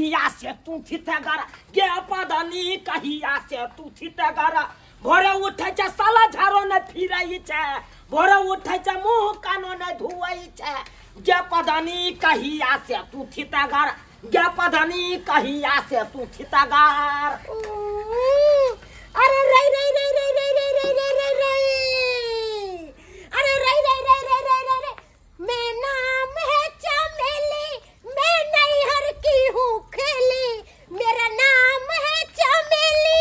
कहिया से तू थितगर गे पदनी कहिया से तू थितगर भोरे उठै छै साला झाड़ो न फिरै छै भोरे उठै छै मुँह कानो न धुआइ छै गे पदनी कहिया से तू थितगर गे पदनी कहिया से तू थितगर। अरे रे रे रे रे रे रे रे रे रे रे अरे रे रे रे रे रे रे रे मैं नाम है चमेली मैं नैहर की हूँ खेली मेरा नाम है चमेली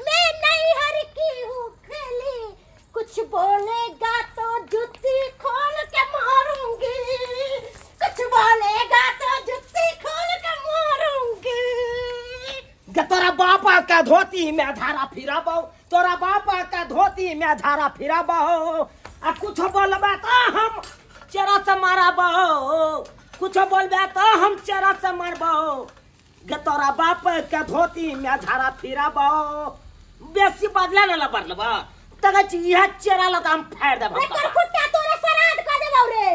मैं नैहर की हूँ खेली कुछ बोलेगा तो जुत्ती खोल के मारूंगी कुछ बोलेगा तो जुत्ती खोल के मारूंगी। तोरा बापा का धोती में धारा फिराबो तोरा बापा का धोती में धारा फिराबो आ कुछ बोलबे तो हम चेरा से मारबो कुछ बोलबे तो हम चेरा से मारबो गे तोरा बाप के धोती में धारा फिराबो बेसी बदला न लबरलबा तगच इह चेरा लगा हम फाड़ देबो। एकर फुट्टा तोरा सराद क देबौ रे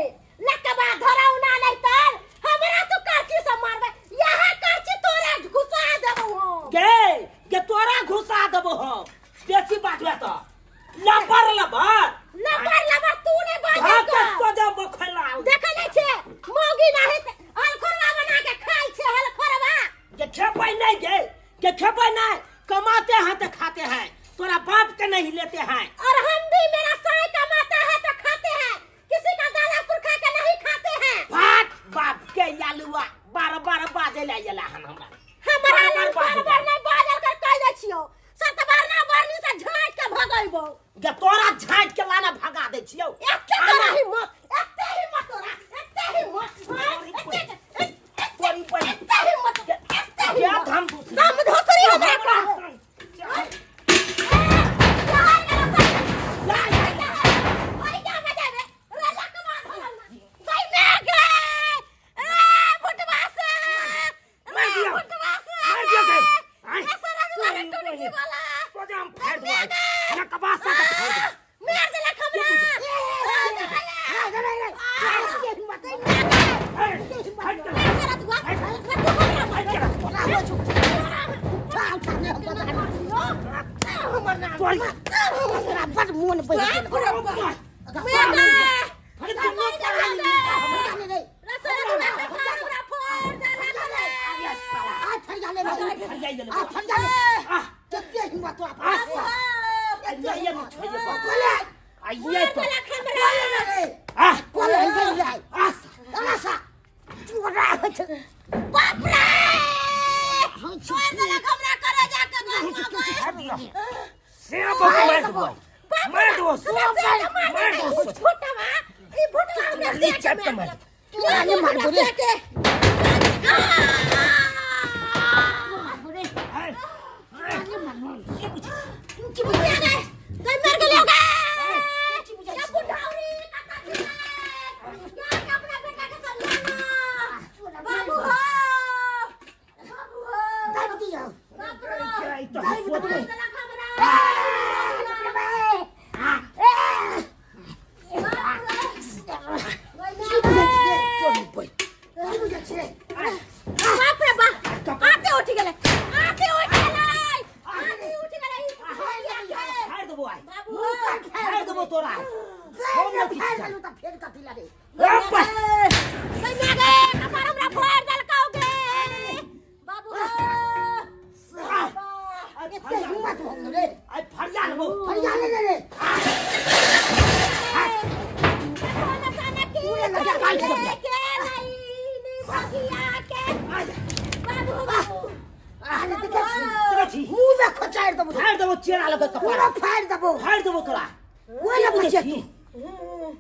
लकबा धराउ ना नहीं तर हमरा तू करची से मारबे यहां करची तोरा घुसा देबौ हम गे गे तोरा घुसा देबो हम बेसी बाजबे तो लबर लबर लबर लबर तू ने बाजब के सोजा बखला देखै नै छे मौगी नाही हलखोरवा बना के खाइ छे हलखोरवा के खेबै नहीं गे के खेबै नहीं कमाते हैं तो खाते हैं तोरा बाप के नहीं लेते हैं और हम भी मेरा साई कमाता है तो खाते हैं किसी का दादा पुरखा के नहीं खाते हैं। बाप बाप के यालुआ बार बार बाजे ले येला हम हमरा हमरा बार बार नहीं बाजल कर कह दै छियो सत बार ना बारनी से झाट के भगैबो गे तोरा झाट के लाना भगा दै छियो एते तोरा हिम्मत एते हिम्मत तोरा एते हिम्मत एते तोरी पर एते हिम्मत एते हिम्मत हम दम धोसरी हमरा का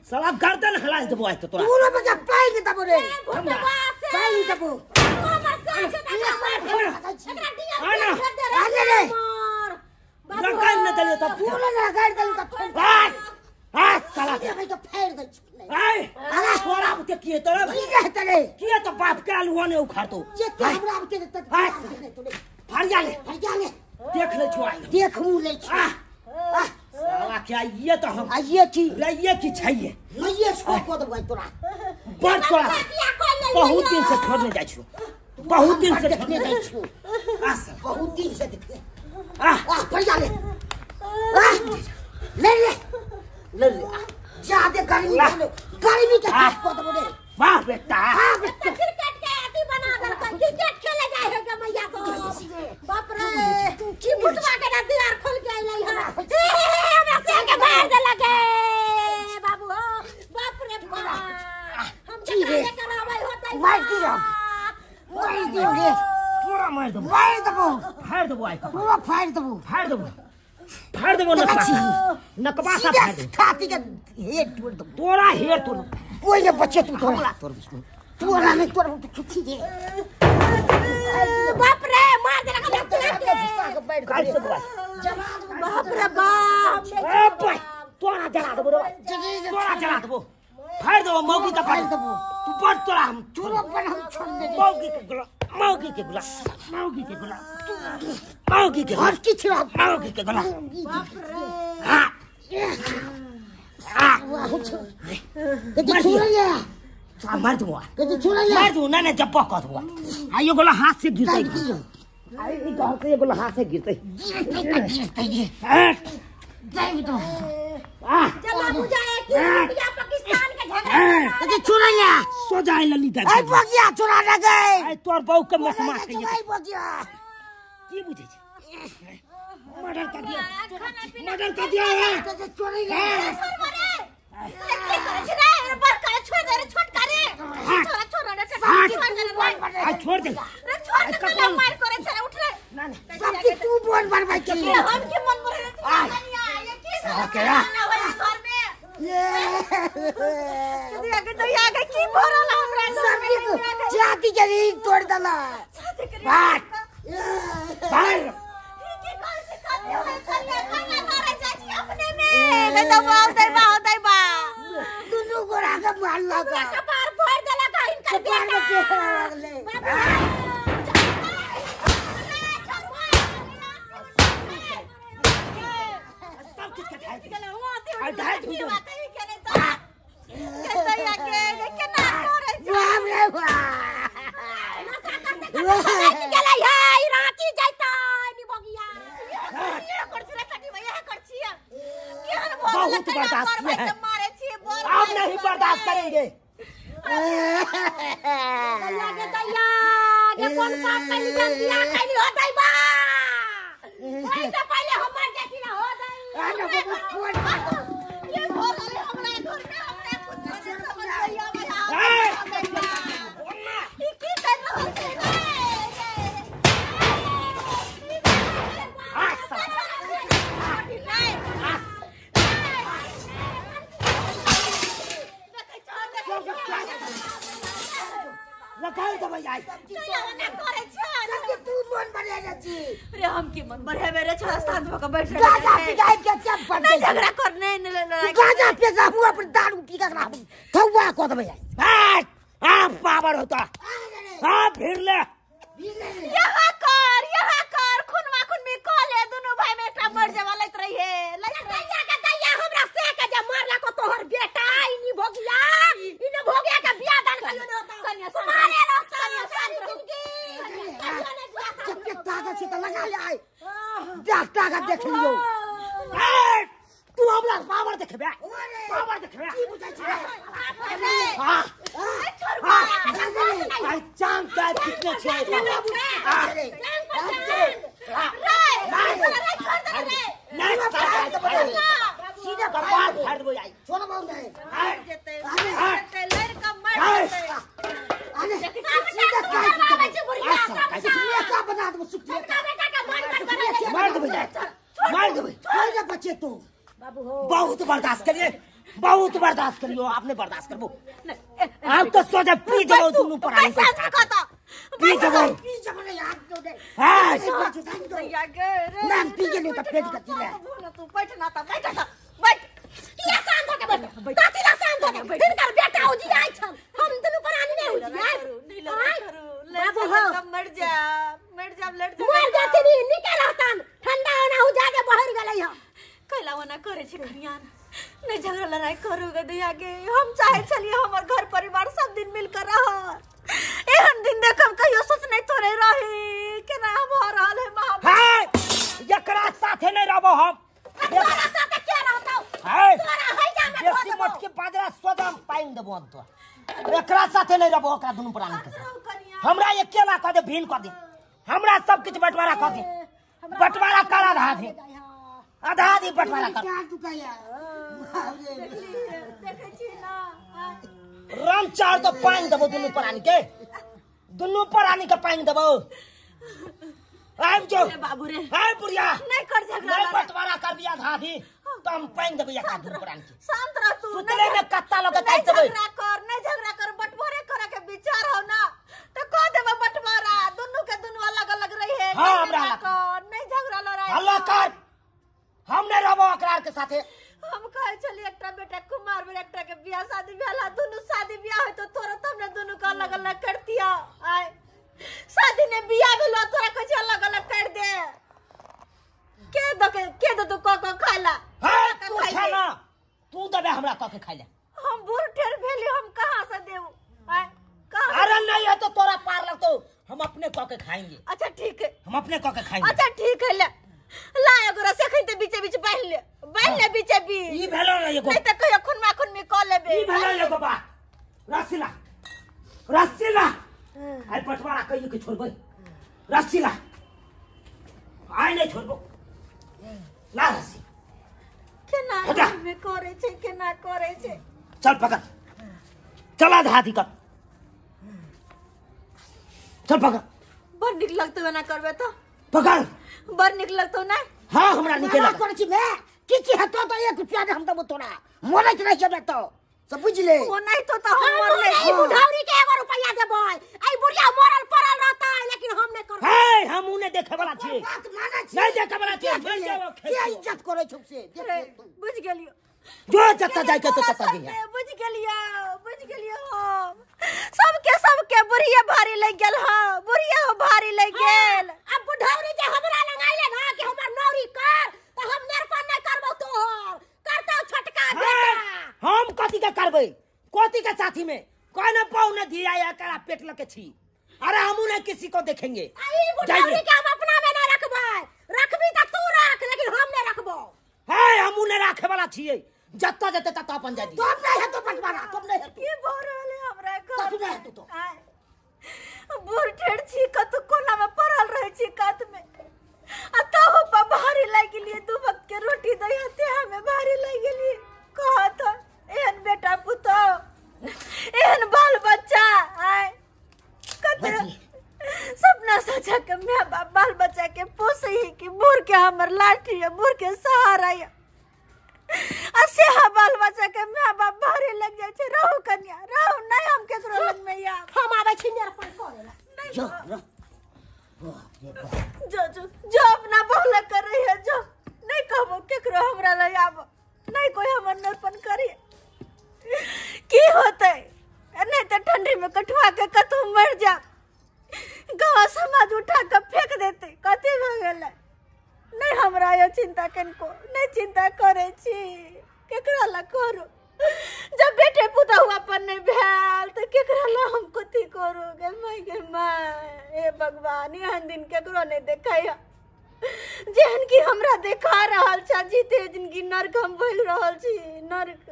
साला गर्दन हिला देबो आइ तोरा पूरा बजा पाइ देबो रे पाइ देबो रगाड़ न देलियो त पूरा रगाड़ देलु त बात हां साला के तो फेर दे आय अरे तोरा के किए तोरा की रहत रे किए तो बाप के आलुआ ने उखाड़तो जे हमरा के त फरिया ले फरिया ले देख ले छु आई देख मु ले छु साला क्या ये तो हम आइए की लइए की छैये लइए छो को देबो तोरा बड़ तोरा बहुत दिन से छोड़ने जाइ छु। बहुत दिन से देखने जाइ छु बहुत दिन से देखने आ पैसा ले आ ले ले ले ले ज्यादा गर्मी गर्मी के को दबो रे वाह बेटा हां बेटा क्रिकेट के अथी बना दल क्रिकेट खेले जाय है मैया को बाप रे की भुटवा के ना दीवार खोल के आइलै है हमरा से के मार देलक बाबू हो बाप रे बाप हम के कराबै होतै मार दियो मार दियो रे पूरा मार देबो मार देबो फाड़ देबो आई पूरा फाड़ देबो फाड़ देबो फाड़ देबो नकबा नकबा सा फाड़ देबो छाती के हेड तोड़ देबो तोरा हेड तोड़ कोई ने बच्चे तू तोरा तोरा नहीं तोरा तू खिची दे बाप रे मार देलक हमरा के बैठ काट से बुआ बाप रे बाप ए भाई तोरा जला देबो रे तोरा जला देबो फाड़ देबो मौगी का फाड़ देबो तू बड़ तोरा हम तोरा पर हम छोड़ दे मौगी के गुला मौगी के गुला मौगी के गुला मौगी के और किछ मौगी के गुला बाप रे हां हां कति छोड़ आ मार दूंगा कति छोड़ मार दूं ना ना जब्बा कर दूंगा आ ये गोला हाथ से गिरते आ ये गाल से ये गोला हाथ से गिरते गिरते जाई तो आ जला बुझाए कि इंडिया पाकिस्तान के झगड़ा कति छोड़ सो जाए ललिता ए बगिया छोड़ा ना गए ए तोर बहू के मसमा के ए बगिया की बुझे छै मर्डर कर दिया मर्डर कर दिया है कति छोड़ की करे छै रे बड़का छोड़ दे रे छोटका रे छोड़ छोड़ रे आ छोड़ दे रे छोड़ दे कला मार करे छै रे उठ रे ना ना सब की तू बोल मार भाई के हम के मन मरे रे कनिया ये की ना होई घर में ये आगे तो आगे की भरल हमरा सब की जाति के री तोड़ दला बात बाहर की कर से कते होई कनिया खाना करे जाइ छी अपने में नहीं तो बाप दे बा होतै बा दुनु गोरा के मार लगा कपार फोड़ देलक हिनकर कपार में चेहरा लगले सब कुछ के ढाई बाप रे बाप बहुत बर्दाश्त किया है आप नहीं बर्दाश्त करेंगे लगाओ दवाई आई सबके तू मन बढ़ेले छी रे हम की मन बढ़ेबे रे छोड़ा शांत भ के बैठ रे गाजा पिगाई के सब बढ़ नहीं झगड़ा करने नहीं लड़ाई गाजा पिगा हुआ पर दारू पी के रहा थौआ को दवाई आई आ पावर होता आ फिर ले यहाँ कर खुनवा खुन में कह ले दोनों भाई में एकटा मर जावा लैत रही है दैया के दैया हमरा से के जे मारला को तोहर बेटा इनी भोगिया इने भोगिया के बियाह दान कहियो ने होता कन्या मारे रहता सारी जिंदगी जब ताकत से त लगा ले आई देख ताकत देख लियो तू हमरा पावर देखबे पावर देखबे की बुझै छै हां छोड़ आई जान का कितने छै सीधा कपार फाड़ देबो आई छोड़ बाऊ नहीं जेतै लड़का मर जेतै अरे सीधा काट का बना देबो सुख मार देबो मार देबो छोड़ दे बच्चे तू बाबू हो बहुत बर्दाश्त करिए बहुत बर्दाश्त करियो आपने बर्दाश्त करबो आप तो सोचा पी जाओ दोनों पर आई पी जाओ पी जाओ ने याद दो दे हां ना पी के नहीं तो पेट कटी ले तू बैठ ना त बैठ त बैठ किया शांत होके बैठ ताती ला शांत होके हिनकर बेटा उजी आइ छन हम दुनू प्राणी नहीं उजी आइ नहीं लड़ाई करू बाबू हो मर जा लड़ जा मर जाती नी निकल हतन ठंडा होना हो जाके बहर गेलै हम कैला वना करे छी खनियान नहीं झगड़ा लड़ाई करू गे दैया गे हम चाहे छलिए हमर घर परिवार सब दिन मिलकर रह एहन दिन देखब कहियो सोचने देबो अब तो एकरा साथे नहीं रहबो ओकरा दुनू प्राणी के साथ। हमरा अकेला कह दे भीन कह दे हमरा सब किछ बंटवारा कह दे बंटवारा कर आधा दे आधा दे बंटवारा कर देखै छी ना राम चार तो पानी देबो दुनू प्राणी के पानी देबो आइब जो बाबू रे हाय बुढ़िया नहीं कर झगड़ा नहीं बंटवारा कर दिया आधा दी तो हम पानी देबो या दुनू प्राणी के। शांत रह तू सुतले में कत्ता लोग काट देबो। नहीं झगड़ा कर नहीं झगड़ा कर बंटवारे करे के विचार हो ना तो कह देबो बंटवारा दुनू के दुनू अलग अलग रही है। हां हमरा कर नहीं झगड़ा लड़ाई हल्ला कर हम नहीं रहबो अकरार के साथे। हम कहे चली एकटा बेटा कुमार में एकटा के बियाह शादी भेला दुनू शादी बियाह होय तो तोरा त हमने दुनू के अलग अलग कर दिया आय शादी ने बियाह भेलो तोरा कहे अलग अलग कर दे के दो के दो तू क क खाइला। हां तू खाना तू देबे हमरा क के खाइला हम बूढ़ ठेर भेली हम कहां से देबो आय कहां। अरे नहीं है तो तोरा पार लगतो हम अपने क के खाएंगे। अच्छा ठीक है हम अपने क के खाएंगे। अच्छा ठीक है ले ला एगो रस्सी खइते बीचे बीच बांध ले बीचे बीच ई भेलो रे एगो नहीं त कहियो खुनमा खुन में क लेबे ई भेलो एगो बात रस्सी ला रस्सी ला आई बंटवारा कहियो के छोड़बै रस्सी ला आई नहीं छोड़बो ला रस्सी केना में करे छै केना करे छै चल पकड़ चला धादी कर चल पकड़ बड़ निक लगतो ना करबे तो पकड़ बड़ निक लगतो ना। हां हमरा निके लगतो करै छी बे किछि हेतो त 1 रुपया ने हम देबो तोरा मरैत रह जेबे तो सब बुझ ले ओ नहीं तो त हम मरले ई बुढ़ौरी के 1 रुपया देबै आई बुढ़िया मरल पड़ल रहतै लेकिन हम नहीं करबै। हे हम उ नै देखे वाला छी बात मानै छी नहीं देखे वाला छी के इज्जत करै छौ से देख बुझ गेलियो जो जत्ता जाय के तो तत्ता दिया बुझ गेलियो हम सबके बुढ़िया भारी लग गेल। हां बुढ़िया हो भारी लग गेल। अब बुढ़ौरी जे हमरा लग आइले ना कि हमर नौरी कर त हम नेरपन नहीं करबो तोहर करतौ छोटका बेटा। हम कथी के करबै कथी के साथी में कोई न पाऊ न दिया या करा पेट लके छी। अरे हमू नहीं किसी को देखेंगे। आई बुढ़ौरी के हम अपना में ना रखबै रखबी त तू रख लेकिन हम नहीं रखबो। हे हमू नहीं राखे वाला छियै जत्ता जते तत्ता अपन जाय दी तुम नहीं है तो बंटवारा तुम नहीं है की भर रहले हमरा घर तू नहीं है तो बूढ़ ठेर छी कतौ कोना में पड़ल रहे छी कात में आ तहु पर भारी लागि गेलिए दू वक्त के रोटी दै हते हमें भारी लागि गेलिए कहत एहन बेटा पुतोह एहन बाल बच्चा आय कते सपना सजा के my बाप बाल बच्चा के पोसै ही कि बूढ़ के हमर लाठी है बूढ़ के सहारा है आ सेहा बाल बच्चा के my बाप भारी लग जाय छै। रहू कन्या रहू नहीं हम केकरो लग में आब हम आबै छी नेरपन करेला जो रह जो जो जो अपना बहुला कर रही है जो नहीं कहबो केकरो हमरा लग आब नहीं कोई हमर नेरपन करी की होतै नहीं त ठंडी में कठुआ के कतौ मर जा गाँव समाज उठा के फेंक देते कथी भ गेलै। नहीं हमरा यो चिंता कनको नहीं चिंता करे छी केकरा ला करू जब बेटे पुतहु अपन नहीं भेल तो केकरा ला हम कथी करू गे माय गे my. हे भगवान एहन दिन केकरो नहीं देखाय जेहन कि हमरा देखा रहल छ जीते जिनगी नरक हम भोग रहल छी नरक।